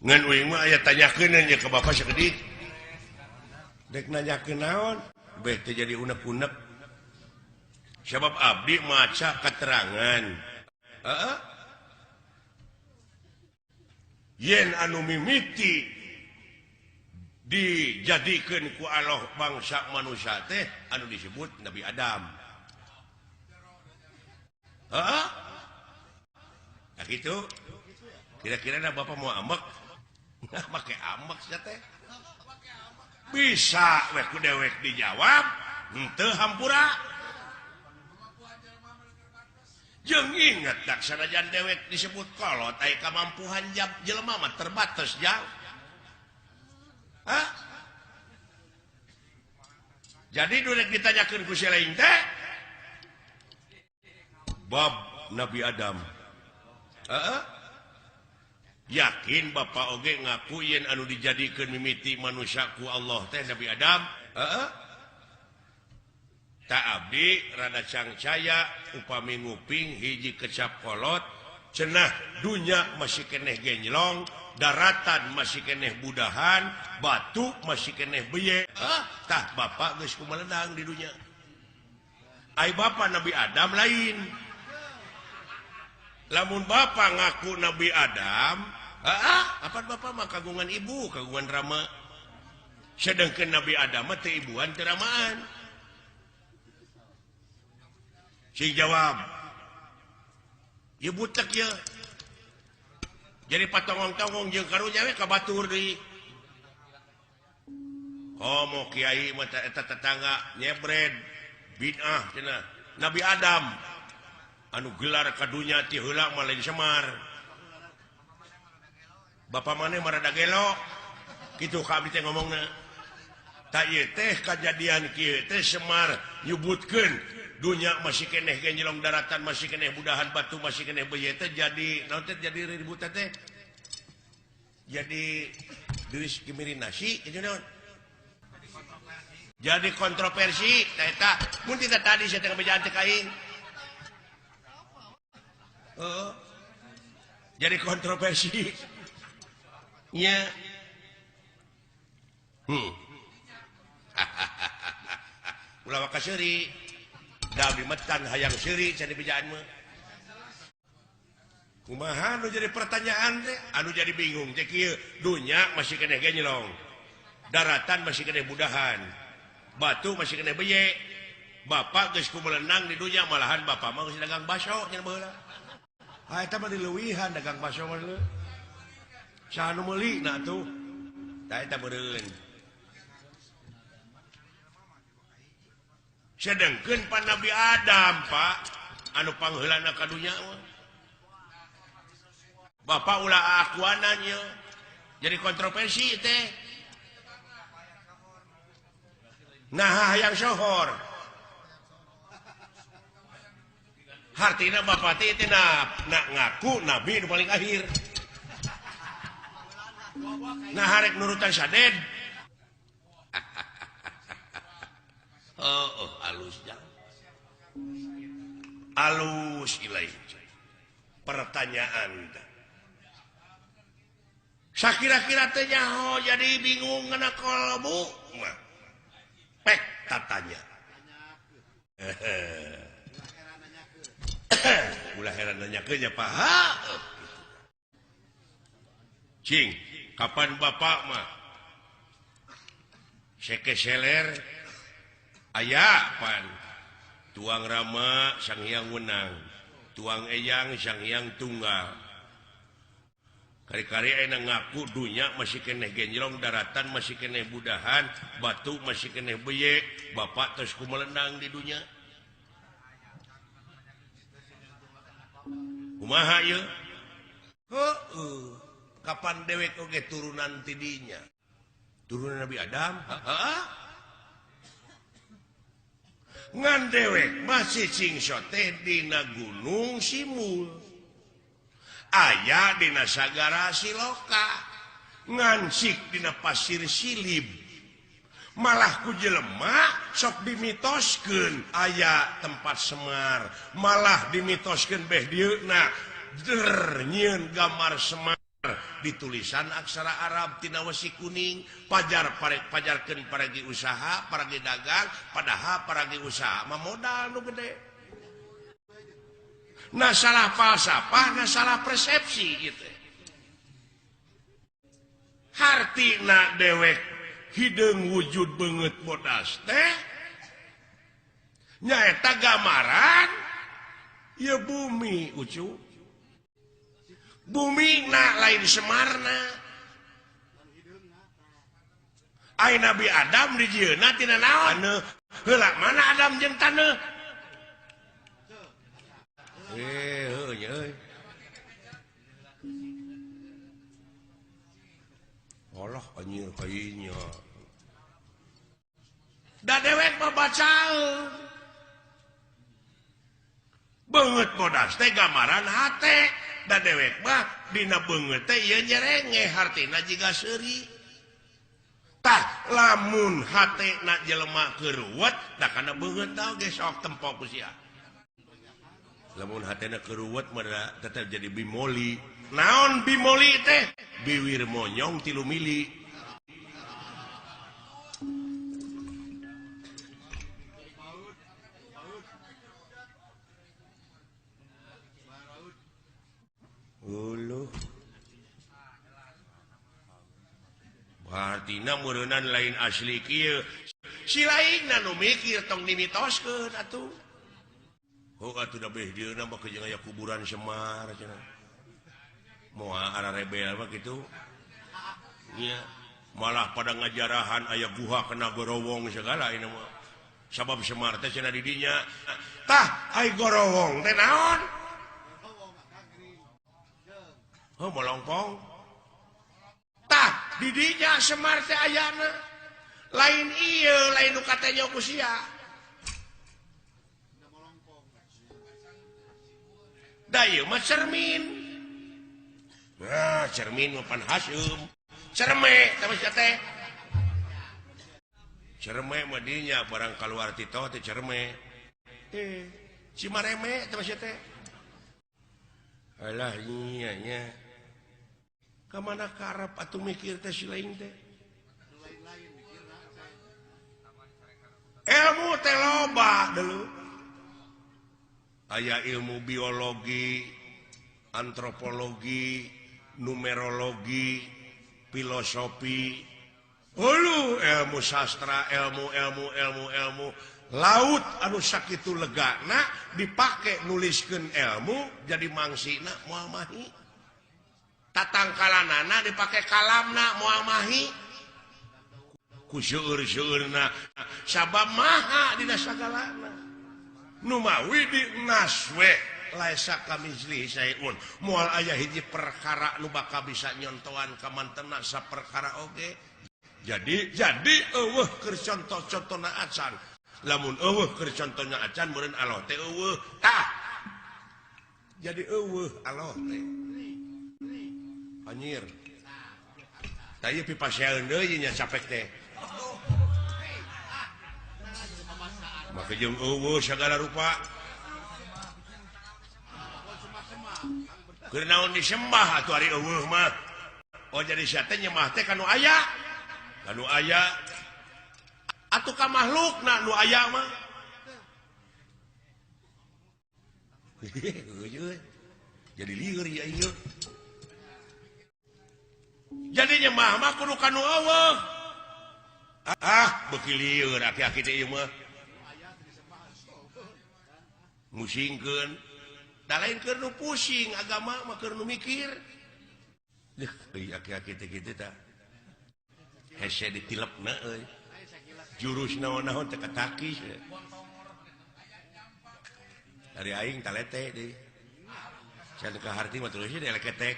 Ngan uing mah aya tanyakeun nya ka bapak sakedik. Dek nanyakeun naon? Beh teh jadi unek-unek. Sebab abdi maca keterangan. Heeh. Yen anu mimiti dijadikeun ku Allah bangsa manusia teh anu disebut Nabi Adam. Heeh. Nah gitu. Kira-kira na bapak mau ambek? Nah make ambek sia teh. Bisa we ku dewek dijawab, henteu hampura. Jeung inget dak sanajan dewek disebut kolot aya kamampuhan jelema mah terbatas jang. Hah? Jadi durek ditanyakeun ku si lain teh bab Nabi Adam. Heeh. Yakin bapak oge ngaku yen anu dijadikeun mimiti manusia ku Allah teh Nabi Adam. Heeh. Tak abdi rada cangcaya upami nguping hiji kecap kolot cenah dunya masih keneh genjlong, daratan masih keneh budahan, batu masih keneh beye. Tah bapak geus kumeledang di dunya. Ai bapak Nabi Adam lain. Lamun bapak ngaku Nabi Adam, apa bapak mah kagungan ibu, kagungan rama. Sedangkan Nabi Adam mah teu ibuan teu ramaan. Sing jawab. Ieu butek ye. Jadi patongong-tongong jeung karunya we ka batur deui. Komo kiai mah eta tetangga nyebred bid'ah cenah. Nabi Adam anu gelar ka dunya ti heula mah lain Semar. Bapak maneh mah rada gelo. Kitu ka abdi teh ngomongna. Ta ieu teh kajadian kieu teh Semar nyebutkeun dunya masih keneh genjelong, daratan masih keneh budahan, batu masih keneh beye teh jadi naon teh jadi ributan teh. Jadi diskriminasi itu naon? Jadi kontroversi tah eta mun tidak tadi saya teh bejaan teh ka aing. Heeh. Jadi kontroversi. Nya. Ulah waka seuri. Da dimetan hayang seuri cenah bejaan mah. Kumaha nu jadi pertanyaan teh? Anu jadi bingung teh kieu, dunya masih keneh genjlong. Daratan masih keneh budahan. Batu masih keneh beye. Bapak geus kumelenang di dunya malahan bapak mah geus dagang baso nya baheula. Ha eta mah dileuwihan dagang baso mah leuh. Saha nu meuli na atuh? Tah eta beureun. Sedengkeun pan Nabi Adam, Pak, anu pangheulana ka dunya mah. Bapak ulah akuanan ye. Jadi kontroversi teh. Nah, hayang sohor. Hartina bapak teh teh na ngaku nabi nu paling akhir. Nah, harek nurutan saded. Oh, alus jang. Alus ilai. Pertanyaan. Sakira-kira teh nyaho jadi bingung ngana kolbu mah. Pek tatanya. Ulah heran nanyakeun nya Pak. Cing, kapan bapak mah sekeseler aya pan tuang rama sang hyang wenang, tuang eyang sang hyang tunggal. Kari-kari ayeuna ngaku dunya masih keneh genjlong, daratan masih keneh budahan, batu masih keneh beye, bapak terus kumelenang di dunya. Kumaha ieu? Heueuh, kapan dewek oge turunan ti dinya? Turunan Nabi Adam? Heeh. Ngan dewek masih cingso teh dina Gunung Simul. Aya dina Sagara Siloka, ngansik dina Pasir Silib. Malah ku jelema sok dimitoskeun aya tempat Semar, malah dimitoskeun beh dieuna der nyieun gambar Semar. Ditulisan aksara Arab tina wesi kuning pajar pajarkeun paragi usaha paragi dagang padahal paragi usaha mah modal nu gede. Nah salah falsafah, nah salah persepsi gitu. Hartina dewek hideung wujud beungeut bodas teh nyaeta gambaran ieu bumi ucu. Bumi na lain Semarna. Ai Nabi Adam dijieunna tina naon? Heula mana Adam jeung taneuh? Heuh nya euy. Allah anjir kayeunya. Da dewek mah bacaeun. Beungeut bodas teh gambaran hate. Da dewek mah dina beungeut teh ieu nyerenge hartina jiga seuri. Tah lamun hatena jelema keruwet da kana beungeut oge sok tempo ku sia. Lamun hatena keruwet mah tetep jadi bimoli. Naon bimoli teh? Biwir monyong 3 mili. Uluh. Hartina meureunnan lain asli kieu. Si lainna nu mikir tong dimitoskeun atuh. Oh atuh da beh dieuna mah jeung aya kuburan Semar cenah. Moal ararebel mah kitu. Nya malah pada ngajarahan aya guha kena gorowong segala ini mah. Sabab Semar teh cenah di dinya. Tah ai gorowong teh naon? Oh molongpong. Tah didinya Semar teh ayana. Lain ieu lain nu katanya ku sia. Da ieu mah cermin. Nah, cermin mah pan haseum. Cerme teh mah teh. Cerme mah dinya barang kaluar ti teh cerme. Cimareme teh mah teh. Alah nya nya. Kamana karep atuh mikir teh si lain teh. Ilmu teh loba dulu. Aya ilmu biologi, antropologi, numerologi, filosofi, hulu ilmu sastra, ilmu ilmu ilmu ilmu laut anu sakitu legana dipake nuliskeun ilmu jadi mangsina moal mahi. Tatangkalanana dipake kalamna moal mahi. Ku seueur-seueurna sabab maha dina sagalana. Nu mawi di naswe laisa kamitslihi syai'un. Moal aya hiji perkara nu bakal bisa nyontoan ka mantena saperkara oge. Jadi eueuh keur contoh-contona acan. Lamun eueuh keur contohna acan meureun Allah teh eueuh. Tah. Jadi eueuh Allah teh. Anjir. Tah ieu pipaseun deui nya capek teh. Maka jeung eueuh sagala rupa. Keur naon disembah atuh ari eueuh mah. Oh jadi sia teh nyembah teh ka nu aya. Ka nu aya. Atuh ka makhlukna nu aya mah. Jadi lieur ya ieu. Jadi nyembah mah kudu ka nu eueuh. Ah, beuki lieur aki-aki teh ieu mah. Musingkeun. Da lain keur nu pusing agama mah keur nu mikir. Deuh, euy aki-aki teh kitu tah. Hese ditilepna euy. Jurus naon-naon teh katakis. Dari aing talete deui. Can ka harti mah terus deui leketek.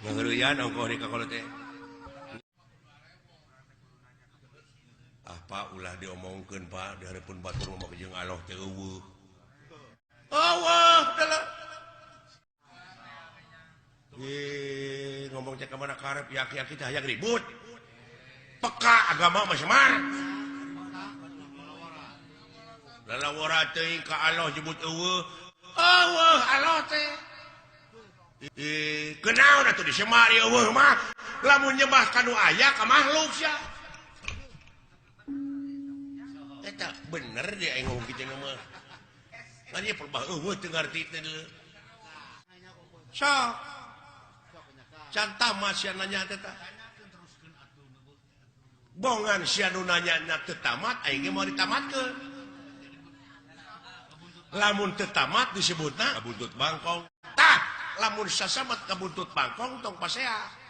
Ngaheureuyan ongkoh di kakolot teh. Ah Pak ulah diomongkeun Pak di hareupeun batur mah jeung Allah teh eueuh. Eueuh teh. Ngomong cek ka mana karep ya aki-aki teh hayang ribut. Peka agama mah Semar. Lalawara teuing ka Allah jebut eueuh. Eueuh Allah teh. Kenaon atuh disemar eueuh mah lamun nyembah ka nu aya ka makhluk sia. Eta bener dia aing ngomong kitu mah. Ngan ieu perbah eueuh teu ngarti teh deuleu. Sok. Can tamat sia nanya teh tah. Bongan sia nu nanya na teu tamat aing ge moal ditamatkeun. Lamun teu tamat disebutna kabuntut bangkong. Tah, lamun sasamat kabuntut bangkong tong pasea.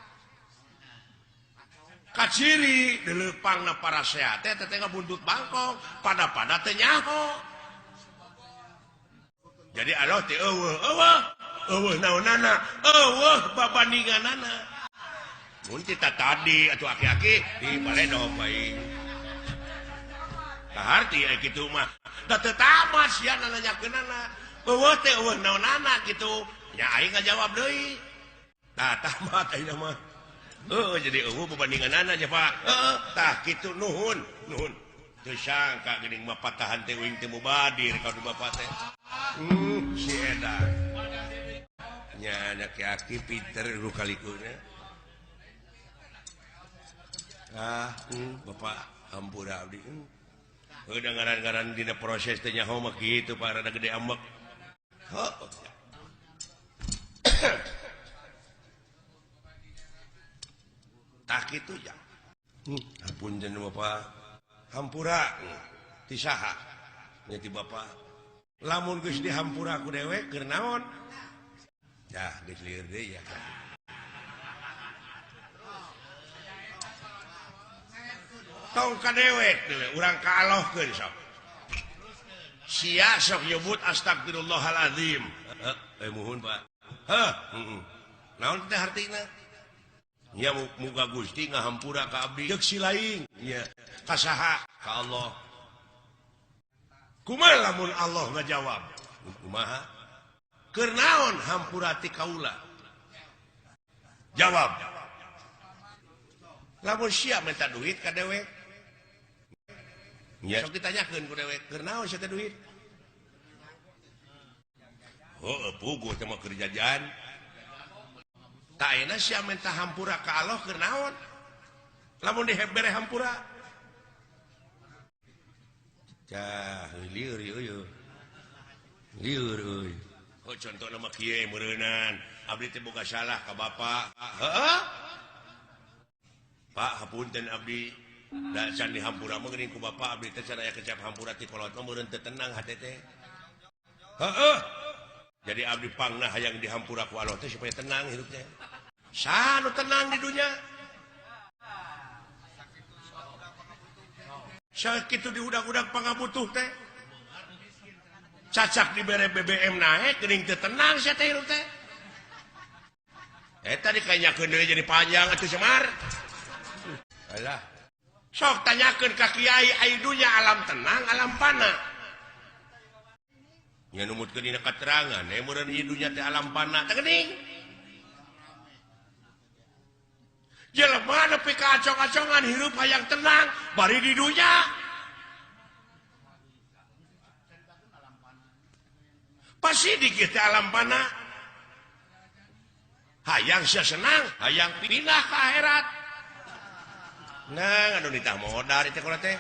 Kaciri dileupangna parasea teh teh kabuntut bangkong, pada-pada teh nyaho. Jadi Allah teh eueuh eueuh eueuh naonana, eueuh babandinganana. Mun tita tadi atuh aki-aki di baledog bae. Kaharti aya kitu mah. Da teu tamat sia nanyakeunana. Eueuh teh eueuh naonana kitu. Nya aing ngajawab deui. Tah tamat ayeuna mah. Heuh jadi eueuh babandinganana nya Pak. Heeh, tah kitu nuhun, nuhun. Teu sangka geuning mah patahan teh uing teh mubadir ka bapak teh. Si edan. Nya aki-aki pinter lu kalikunya. Ah, bapak hampura abdi. Udah ngaran-ngaran dina proses teh nyaho mah kitu Pak rada gede ambek. Heuh. Tah kitu ja. Ampun jen bapak. Hampura ti saha? Nya ti bapak. Lamun geus dihampura ku dewek keur naon? Yah geus lieur deui ya. Tong ka dewek deui urang ka Allahkeun sok. Sia sok nyebut astagfirullahalazim. Heuh, muhun Pak. Heuh, heeh. Naon teh hartina? Nya muga Gusti ngahampura ka abdi. Deuk si lain nya ka saha? Ka Allah. Kumaha lamun Allah ngajawab? Kumaha? Keur naon hampura ti kaula? Jawab. Lamun sia minta duit ka dewek. Nya sok ditanyakeun ku dewek, keur naon sia teh duit? Heuh, puguh teh mah keur jajan. Tak ayeuna sia minta hampura ka Allah keur naon? Lamun dibere hampura. Cah, lieur ieu. Lieur euy. Oh contohna mah kieu meureunan. Abdi teh boga salah ka bapak. Heeh. Pak hapunten abdi. Da can dihampura mah geuning ku bapak abdi teh can aya kecap hampura ti kolot mah meureun teu tenang hate teh. Heeh. Jadi abdi pangna hayang dihampura ku Allah teh supaya tenang hidup teh. Saha nu tenang di dunya? Sakitu diudag-udag pangabutuh teh. Cacak dibere BBM naek geuning teu tenang sia teh hirup teh. Eta dikanyakeun deui jadi panjang atuh Semar. Alah. Sok tanyakeun ka kiai ai dunya alam tenang alam pana. Nya numutkeun dina katerangan meureun ieu dunya teh alam pana teh geuning. Jelema nepi ka acong-acongan hirup hayang tenang bari di dunya. Pasti dikit teh alam pana. Hayang sia senang, hayang pindah ke akhirat. Nah, anu nitah modar teh kula teh.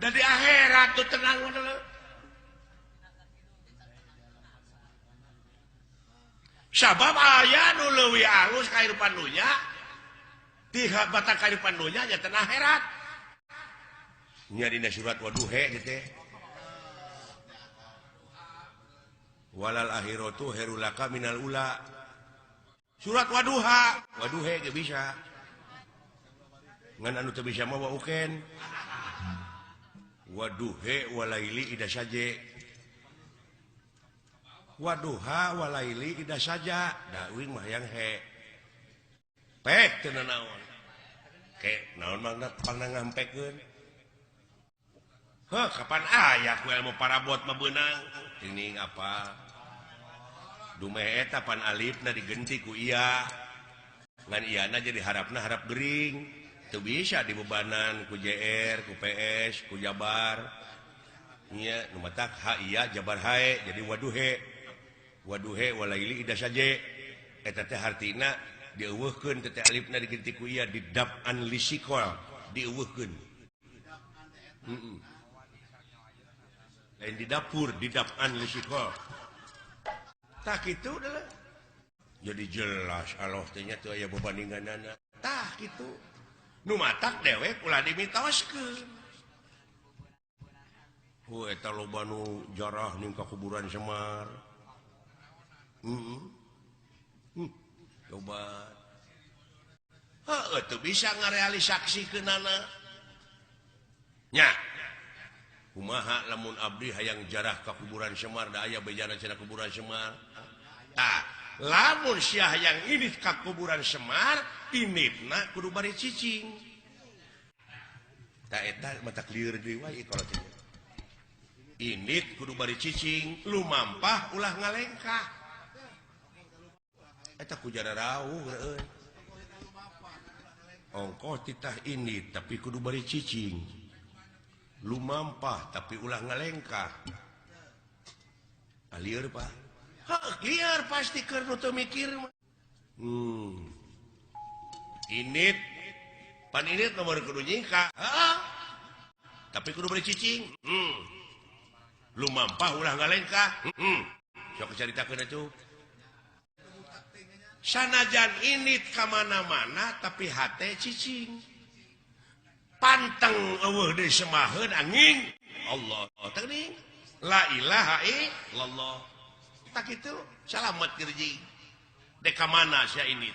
Da di akhirat tuh tenang modal. Sabab aya nu leuwih alus kahirupan dunya, ti batang kahirupan dunya nya teh akhirat. Nya dina surat Waduhe teh. Walal akhiratu khairul laka minal ula. Surat Waduha, Waduhe ge bisa. Ngan anu teu bisa mah wauken. Waduhe walaili ida saje. Waduha walaili ida saja. Da uing mah hayang he. Pek teu naon. Ke naon mangna pangna ngampekeun. Heuh, kapan aya ku ilmu parabot mah beunang. Tining apa? Dumeh eta pan alifna digenti ku iya. Ngan iyana jadi harapna harap gering. Teu bisa dibebanan ku JR, ku PS, ku Jabar. Nya nu matak ha iya Jabar hae jadi waduhe. Waduhe walaili ida saje. Eta teh hartina dieuweuhkeun teh alifna diganti ku ieu didap'an lisikol dieuweuhkeun. Heeh. Lain di dapur didap'an lisikol. Tah kitu adalah. Jadi jelas Allah teh nya teu aya bebandinganana. Tah kitu. Nu matak dewek ulah dimitoskeun. Hu eta loba nu jarah ning ka kuburan Semar. Heeh. Coba. Heuh teu bisa ngarealisaksikeunana. Nya. Kumaha lamun abdi hayang jarah ka kuburan Semar da aya bejana cenah kuburan Semar. Tah, lamun sia hayang indit ka kuburan Semar, inditna kudu bari cicing. Tah eta mata lieur deui wae kalau teh. Indit kudu bari cicing, lumampah ulah ngalengkah. Eta ku jara rauh euy. Ongkoh titah indit tapi kudu bari cicing. Lumampah tapi ulah ngalengkah. Ah lieur Pak. Heuh, lieur pasti keur nu teu mikir mah. Indit pan indit nomor kudu nyingkah. Heeh. Tapi kudu bari cicing. Lumampah ulah ngalengkah. Sok caritakeun atuh. Sanajan indit ka mana-mana tapi hate cicing. Panteng eueuh deui semaheun angin. Allah teuing. La ilaha illallah. Tak kitu salamet gerji. Dek ka mana sia indit?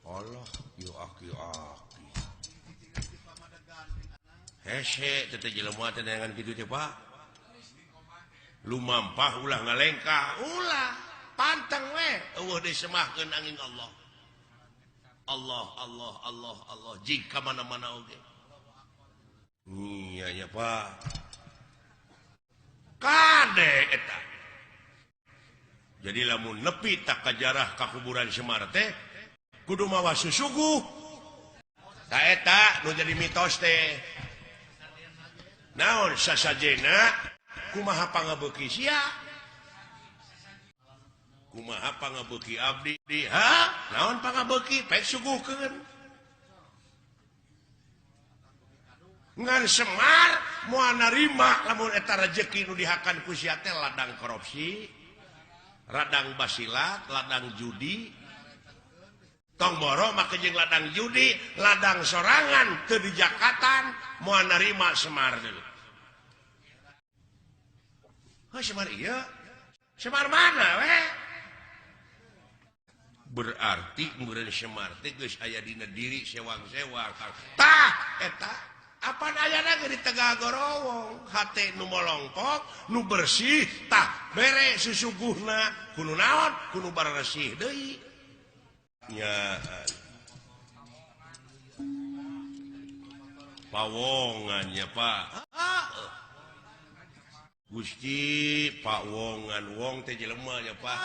Allah yo aki-aki. Hese teh jelema teh neangan kitu teh Pak. Lumampah ulah ngalengkah, ulah panteng we eueuh deui semahkeun angin Allah. Allah Allah Allah Allah jika mana-mana oge. Iya nya Pak. Kade eta. Jadi lamun nepi tak kajarah ka kuburan Semar teh kudu mawa susuguh. Ta eta nu jadi mitos teh. Naon sasajena kumaha pangabeuki sia? Kumaha pangabeuki abdi? Ha? Naon pangabeuki? Pek suguhkeun. Ngan Semar moal narima lamun eta rejeki nu dihakan ku sia teh ladang korupsi, ladang basilat, ladang judi. Tong boro make jeung ladang judi, ladang sorangan teu dijakatan moal narima Semar teh. Heuh Semar ieu? Semar mana we? Berarti meureun Semar teh geus aya dina diri sewang-sewang. Tah eta apan ayana ge di Tegal Gorowong, hate nu molongkok, nu bersih, tah bere susuguhna kudu naon? Kudu baresih deui. Nya pawongan nya Pak. Gusti Pak Wongan wong teh jelema nya Pak.